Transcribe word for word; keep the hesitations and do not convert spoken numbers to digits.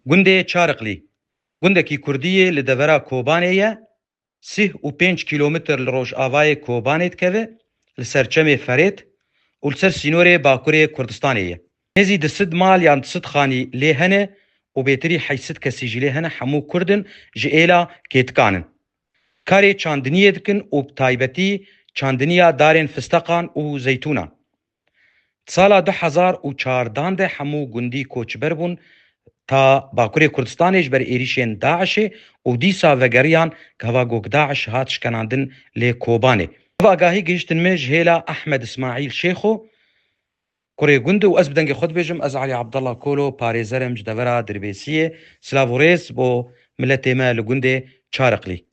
Gundê Çariqlî, gundekî kurdî yê li devera Kobanê ye, sîh û pênc kîlometr li rojavayê Kobanê dikeve, li ser çemê Ferêt û li ser sînorê bakurê Kurdistanê ye. Nêzî du sed mal yan du sed xanî lê hene û bêtirî heyşt sed kesî jî lê hene, hemû kurd in, ji êla kêtikan in. Karê çandiniyê dikin û bi taybetî çandiniya darên fisteqan û zeytûnan. Di sala du hezar û çardan de hemû gundî koçber bûn ta Bakurê Kurdistanê ji ber êrîşên DAIŞê û dîsa vegeriyan gava ku DAIŞ hat şkenandin lê Kobanê. Ev agahî gihiştin me ji hêla Ehmed Îsmaîl Şêxo, kurê gund û ez bi dengê xwe dibêjim, ez Elî Abdullah Kolo, parêzer im ji devera Dirbêsiyê. Silav û rêz bo miletê me li gundê Çariqlî.